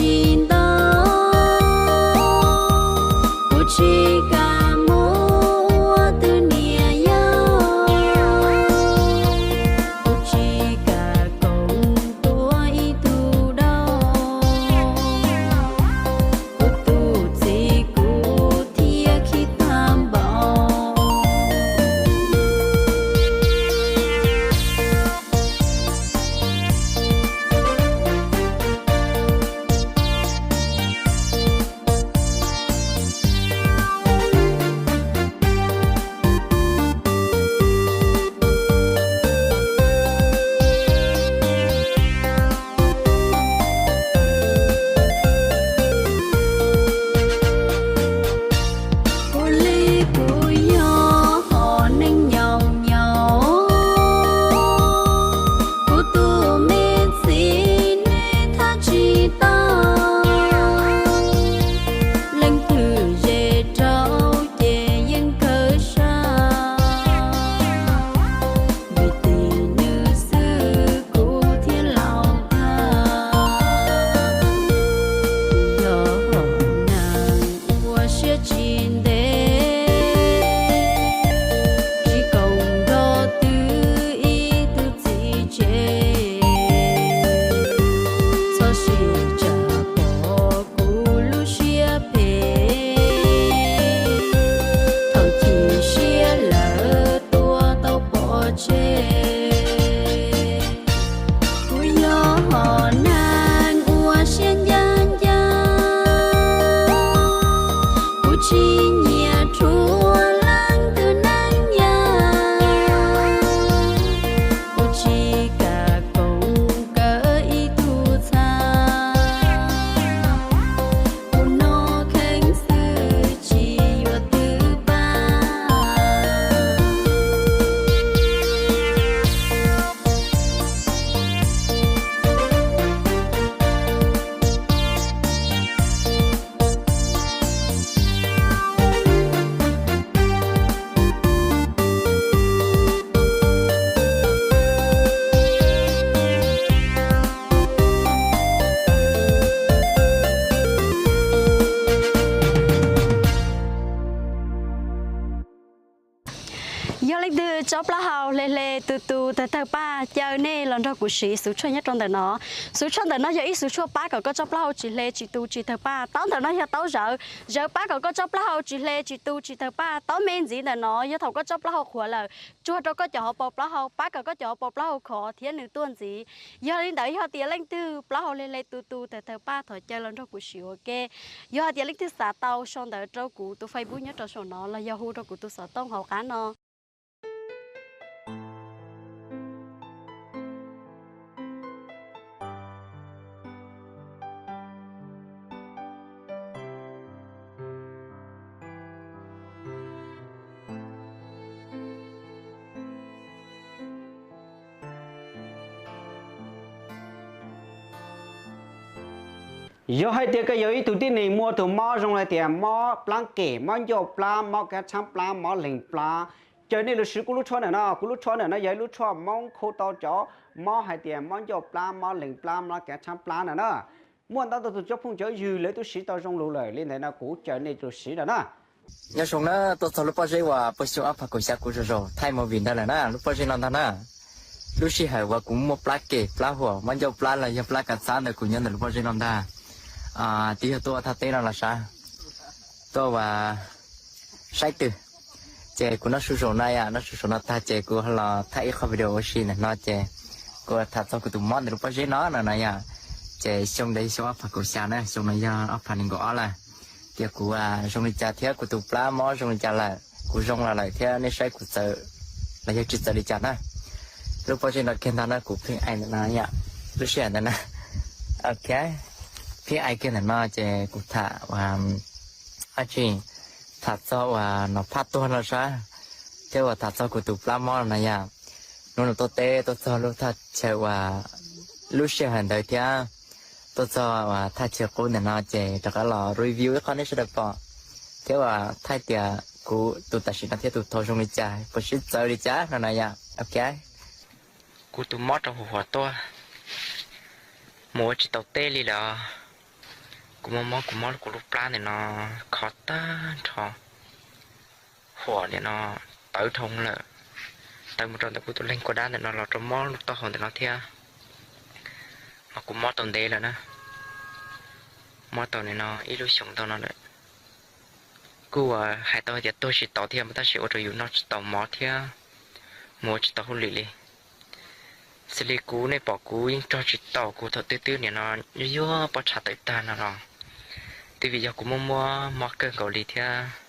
tsis ntau, kuv tsis kam mus ua tus niam yau, kuv tsis kam koom tua ib tug dau, kuv tus txiv kuv thiaj khib tag npaum. Kuv li kuv yog hom neeg nyaum nyaum, kuv tus me txiv nej thab tsis tau, leej twg ze rau ces yeej kawg sab, vim tim nws xwb kuv thiaj laus tag. Yog hom neeg ua siab tsis ntev, tsis koom nrog twg ib tug txiv tsev, txhob sim tsam pom kuv lub siab phem, thaum chim siab lawm tua tau pov tseg. Kuv yog hom neeg ua siab ncaj ncaj, kuv tsis nyiam rhuav leej twg neej yaj, kuv tsis kam koom kawg ib tug txha, kuv noj kheej xwb tsis yuav twg pab. Yog leej twg tsob plaub hau hle hle tu tu tawg tawg paj, caw nej los nrog kuv siv xuv tshuaj nyob rau ntawm no. Xuv tshuaj ntawm no yog ib xuv tshuaj pab kom koj tsob plaub hau tsis hle tsis tu tsis tawg paj. Taub ntawm no yog taub zawv, zawv pab kom koj tsob plaub hau tsis hle tsis tu tsis tawg paj. Taub me ntxiv ntawm no yog thaum koj tsob plaub hau qhuav lawm, tsuag rau koj cov hauv paus plaub hau, pab kom koj cov hauv paus plaub hau khov thiab nws tuaj ntxiv. Yog li ntawd yog tias leej twg plaub hau hle hle tu tu tawg tawg paj, thov caw los nrog kuv siv ua ke. Yog hais tias leej twg xav tau sau ntawv rau kuv tus Facebook nyob rau saum no los yog hu rau kuv tus xov tooj hauv qab no. Yog hais tias koj yog ib tug tib neeg muaj tus mob zoo li tias mob plab kem, mob ncauj plab, mob kav tshaab plab, mob leeg plab, caw nej los siv kuv lub tshuaj ntawm no. Kuv lub tshuaj ntawm no yog ib lub tshuaj Moob khu tau cov mob hais tias mob ncauj plab, mob leeg plab, mob kav tshaab plab ntawm na. Muaj ntau tus cov phooj cov ywg lawv twb siv tau zoo lug lawm, li ntawd no kuv caw nej los siv ntawm na. Nyob zoo na, tuaj txog lub pob zeb uas puag xyoo ob phav kaum xya kuv zaum zaum thaij movie ntawd lawm na, lub pob zeb no ntag na. Lub sij hawm uas kuv muaj plab kem, plab huam, mob ncauj plab los yog plab kav tshaab ntawd kuv nyob ntawm lub pob zeb no ntag. Twb yog tuaj ua thaj teb no los sav, tuaj ua saib twg. Ces kuv noj su zaum no yom, noj su zaum no tag ces kuv los thaij ib qho video ua si ntawm no ces kuv tham txog kuv tus mob ntawm lub pob zeb no no no yom. Ces xyoo ntawd yog xyoo ob phav kaum xya na, xyoo no yog ob phav nees nkaum ob lawm. Tias kuv zoo li cas thiab kuv tus plab mob zoo li cas lawm, kuv zoo los lawm thiab nej saib kuv txawv los yog tsis txawv li cas na. Lub pob zeb no kiag ntag na, kuv pheej aim ntawm no yom, lub sij hawm ntawd na. Ok, pheej aim kiag ntawm no ces kuv tham ua dab tsi, tham txog uas nov phaj tuag no sab, thiab uas tham txog kuv tus plab mob no yom. Hnub no tuaj teb tuaj txog lub thaj chaw uas lub sij hawm ntawd thiab tuaj txog uas thaj chaw qub ntawm no ces rov qab los review ib qho nej sawv daws pom, thiab uas thaij tias kuv tus tam sim no thiab tus thaud zoo li cas, puas sib txawv li cas no na yom. Ok, kuv tus mob rau huv huam tuaj, mus ua tsis tau teb li lawm. Kuv muaj mob, kuv mob kuv lub plab ntawm no khov tag nrho, huam nim no tawv dhau lawm, tawv mus rau ntawm kuv tus leeg kua dab ntawm no los rau mob lub taub hau ntawm no thiab. Mas kuv mob tau ntev lawm na, mob tau nim no ib lub xyoos ntau no lawm. Kuj hais tau tias tuag tsis taus thiab mas tab sis ua rau yus noj tsis tau mov thiab mus ua tsis tau hauj lwm li. Xws li kuv nej pom kuv yeej rog tsis tau, kuv thaum twb twb nim no yuav yuav pob txha tawm tag no los twb vim yog kuv muaj muaj mob kawg nkaus li thiab.